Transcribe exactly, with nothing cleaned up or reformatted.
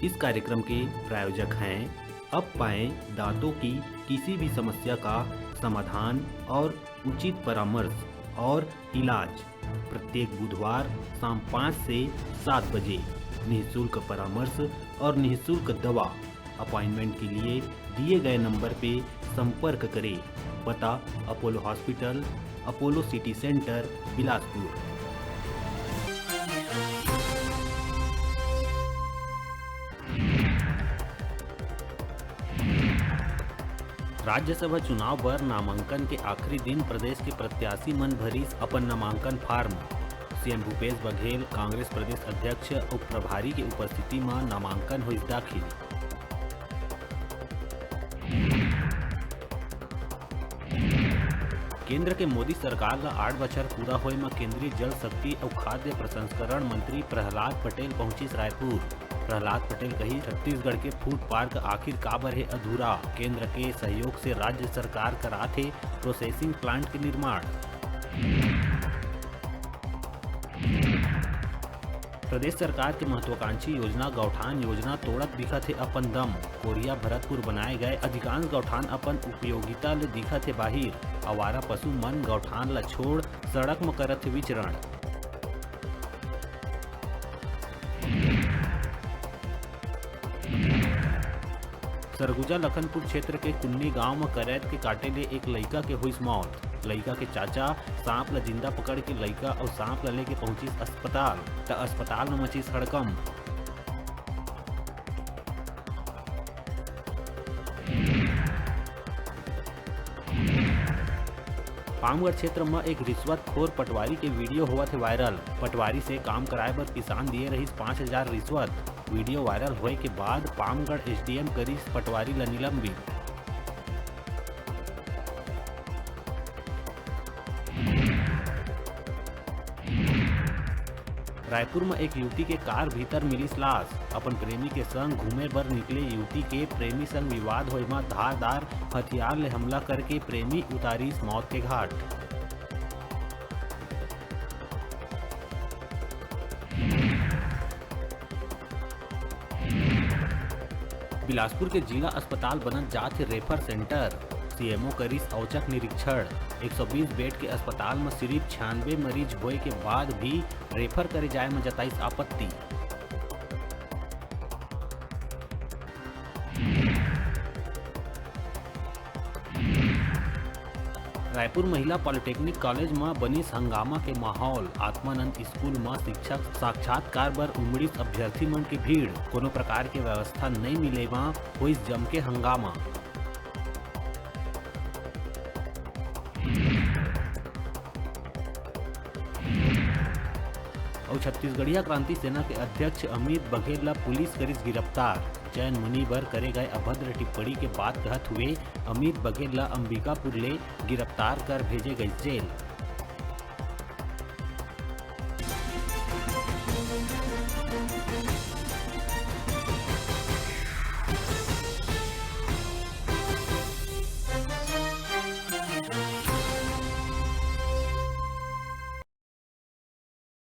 इस कार्यक्रम के प्रायोजक हैं, अब पाएं दांतों की किसी भी समस्या का समाधान और उचित परामर्श और इलाज। प्रत्येक बुधवार शाम पाँच से सात बजे निःशुल्क परामर्श और निःशुल्क दवा। अपॉइंटमेंट के लिए दिए गए नंबर पे संपर्क करें। पता: Apollo hospital, Apollo city centre, Bilaspur. Rajya Sabha चुनाव बर नामांकन के आखिरी दिन प्रदेश के प्रत्याशी मन भरिस अपन नामांकन फार्म। सीएम भूपेश बघेल, कांग्रेस प्रदेश अध्यक्ष अउ प्रभारी के उपस्थिति म नामांकन होइस दाखिल। केंद्र के मोदी सरकार ल आठ बछर पूरा होए म केंद्रीय जल शक्ति अउ खाद्य प्रसंस्करण मंत्री प्रहलाद पटेल पहुंचिस रायपुर। प्रहलाद पटेल कहिस, छत्तीसगढ़ के फूड पार्क आखिर काबर हे अधूरा? केंद्र के सहयोग से राज्य सरकार करात हे प्रोसेसिंग प्लांट के निर्माण। प्रदेश सरकार के महत्वाकांक्षी योजना गौठान योजना तोड़त दिखत हे अपन दम। कोरिया भरतपुर बनाए गए अधिकांश गौठान अपन उपयोगिता ले दिखत हे बाहिर। आवारा पशु मन गौठान ल छोड़ सड़क म करत हे विचरण। सरगुजा लखनपुर क्षेत्र के कुन्नी गांव म करैत के काटे ले एक लइका के होइस मौत। लइका के चाचा सांप ल जिंदा पकड़ के लइका अउ सांप ल लेके पहुंचिस अस्पताल, त अस्पताल म मचिस हड़कंप। पामगढ़ क्षेत्र म एक रिश्वतखोर पटवारी के वीडियो होवत हे वायरल। पटवारी से काम कराए बर किसान दिए रहिस पाँच हजार रिश्वत। वीडियो वायरल होए के बाद पामगढ़ एसडीएम करिस पटवारी ल निलंबित। रायपुर म एक युवती के कार भीतर मिलिस लाश। अपन प्रेमी के संग घूमे बर निकले युवती के प्रेमी संग विवाद होए म धारदार हथियार ले हमला करके प्रेमी उतारिस मौत के घाट। बिलासपुर के जिला अस्पताल बनत जात हे रेफर सेंटर। सीएमओ करिस औचक निरीक्षण। एक सौ बीस बेड के अस्पताल म सिरिफ छियानवे मरीज होए के बाद भी रेफर करे जाए म जताइस आपत्ति। रायपुर महिला पॉलिटेक्निक कॉलेज म बनिस हंगामा के माहौल। आत्मानंद स्कूल म शिक्षक साक्षात्कार बर उमड़िस अभ्यर्थी मन के भीड़। कोनो प्रकार के व्यवस्था नइ मिले म होइस जम के हंगामा। अउ छत्तीसगढ़िया क्रांति सेना के अध्यक्ष अमित बघेल ल पुलिस करिस गिरफ्तार। चयन मुनि बर करे गए अभद्र टिप्पणी के बात कहत हुए अमित बघेल ल अंबिकापुर ले गिरफ्तार कर भेजे गइस जेल।